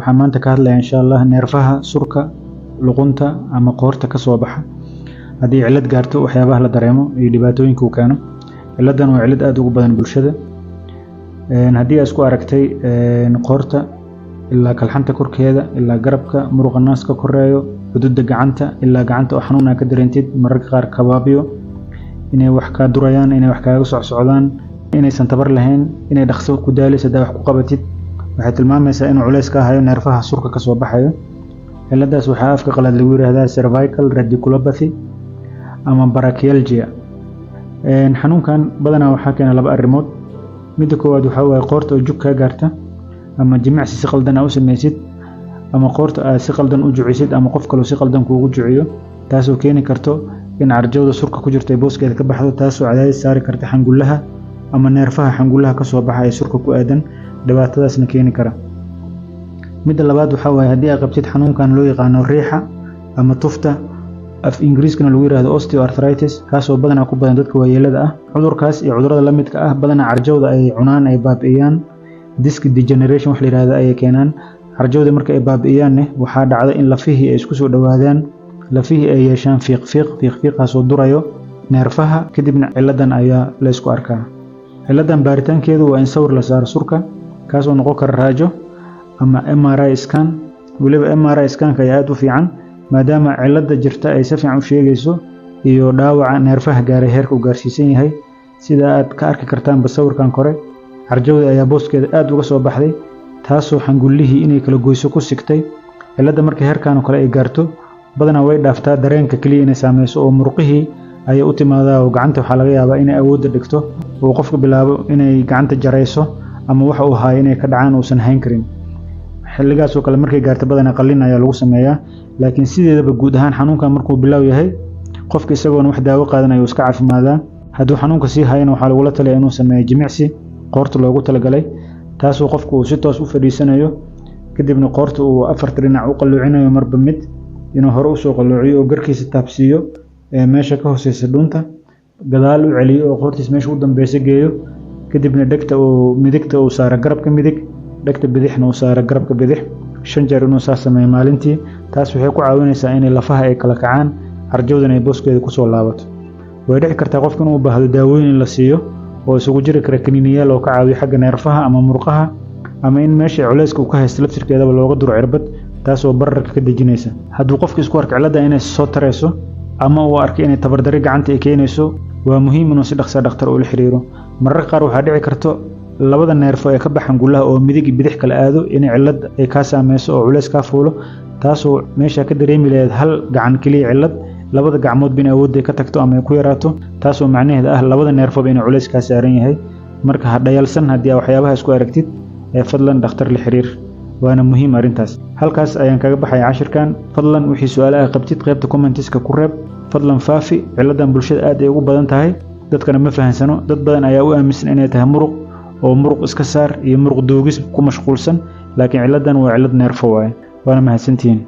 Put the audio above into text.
Waxaan maanta ka hadlayaa, insha Allah, neerfaha surka, luqunta ama qoorta ka soo baxa. Haddii cillad gaarto, waxyaabaha la dareemo iyo dhibaatooyinka uu keeno. Cilladdan waa cillad aad ugu badan bulshada. Haddii aad isku aragtay qoorta ilaa kalxanta korkeeda, ilaa garabka, muruqa naaska koreeyo, xuduudda gacanta ilaa gacanta oo xanuun aa ka dareentid, mararka qaar kabaabyo inay wax kaa durayaan, inay wax kaaga socsocdaan, inaysan tabar lahayn, inay dhaqso ku daalayso haddaa wax ku qabatid, waxay tilmaamaysaa inuu culays ka hayo neerfaha surka ka soo baxayo. Cilladdaas waxaa afka qalaad lagu yiraahdaa cervical radiculopathy ama brachialgia. Xanuunkan badanaa waxaa keena laba arrimood. Midda koowaad waxaa waaye qoorta oo jug kaa gaarta, ama jimicsi si qaldan aa u samaysid, ama qoorta aad si qaldan u jucisid, ama qof kaloo si qaldan kuugu juciyo, taasoo keeni karto in carjawda surka ku jirta ay booskeeda ka baxdo, taasoo cadaadis saari karta xangullaha ama neerfaha xangullaha ka soo baxa ee surka ku aadan, dhibaatadaasna keeni kara. Midda labaad waxaa waaye haddii aad qabtid xanuunkan loo yaqaano riixa ama tufta, af Ingiriiskana lagu yiraahdo osteoarthritis, kaasoo badanaa ku badan dadka waayeelada ah. Cudurkaas iyo cudurrada la midka ah badanaa carjawda ay cunaan, ay baabi'iyaan, disc degeneration wax la yiraahdo ayay keenaan. Carjawda marka ay baabi'iyaanne, waxaa dhacda in lafihii ay isku soo dhowaadaan, lafihii ay yeeshaan fiiq fiiq, fiiq fiiqaasoo durayo neerfaha, kadibna cilladan ayaa la isku arkaa. Cilladan baaritaankeedu waa in sawir la saaro surka, kaasoo noqon kara raajo ama MRI scan. Weliba MRI scanka ayaa aad u fiican, maadaama cilladda jirta ay si fiican u sheegayso iyo dhaawaca neerfaha gaaray heerka uu gaarsiisan yahay. Sida aad ka arki kartaanba sawirkan kore, carjawda ayaa booskeeda aad uga soo baxday, taasoo xangullihii inay kala goyso ku sigtay. Cilladda marka heerkan oo kale ay gaarto, badanaa way dhaaftaa dareenka keliya inay saameyso, oo murqihii ayay u timaadaa, oo gacanta waxaa laga yaabaa inay awoodda dhigto, oo qofka bilaabo inay gacanta jarayso ama waxa uu haayo inay ka dhacaan, uusan hayn karin. Xilligaas oo kale markay gaarto, badanaa qalliin ayaa lagu sameeyaa. Laakiin sideedaba guud ahaan xanuunkan markuu bilaaw yahay, qofka isagoona wax daawo qaadanaya uu iska caafimaadaa. Hadduu xanuunka sii hayana, waxaa lagula talaya inuu sameeyo jimicsi qoorta loogu talagalay, taasoo qofku uu si toos u fadhiisanayo, kadibna qoorta uu afarta dhinac u qalloocinayo, marba mid inuu hore usoo qalloociyo oo garkiisa taabsiiyo meesha ka hooseysa dhuunta, gadaal u celiyo oo qoortiisa meesha u dambeysa geeyo, kadibna dhegta uu midigta uu saaro garabka midig, dhegta bidixna uu saaro garabka bidix, 5 jeer inuu saas sameeyo maalintii. Taas waxay ku caawinaysaa inay lafaha ay kala kacaan, carjawdana ay booskeeda kusoo laabato. Way dhici kartaa qofka inuu u baahdo daawooyin in la siiyo, oo isugu jiri kara kaniiniyaal oo ka caawiyo xagga neerfaha ama murqaha, ama in meesha culayska uu ka haysto laftirkeedaba looga duro cirbad, taasoo bararka ka dejinaysa. Hadduu qofka isku arko cilladda inay soo tarayso ama uu arkay inay tabardari gacanta ay keenayso, waa muhiim inuu si dhaqsa dhakhtar ula xiriiro. Mararka qaar waxaa dhici karto labada neerfo ee ka baxan gullaha oo midig iyo bidix kala aado inay cillad ay kaa saameyso oo culays kaa fuulo, taasoo meesha ka dareemi lahayd hal gacan keliya cillad, labada gacmoodba in awoodda ka tagto ama ay ku yaraato, taasoo macnaheeda ah labada neerfoba inuu culays kaa saaran yahay. Marka ha dhayalsan. Haddii aa waxyaabaha isku aragtid, ee fadlan dhakhtar la xiriir, waana muhiim arrintaas. Halkaas ayaan kaga baxaya cashirkan. Fadlan wixii su-aale ah qabtid, qaybta commentiska ku reeb. Fadlan faafi. Cilladan bulshada aad ay ugu badan tahay, dadkana ma fahansano. Dad badan ayaa u aaminsan inay tahay muruq, oo muruq iska saar iyo muruq duugis ku mashquulsan, laakiin cilladan waa cillad neerfo waaye. Waana mahadsantihiin.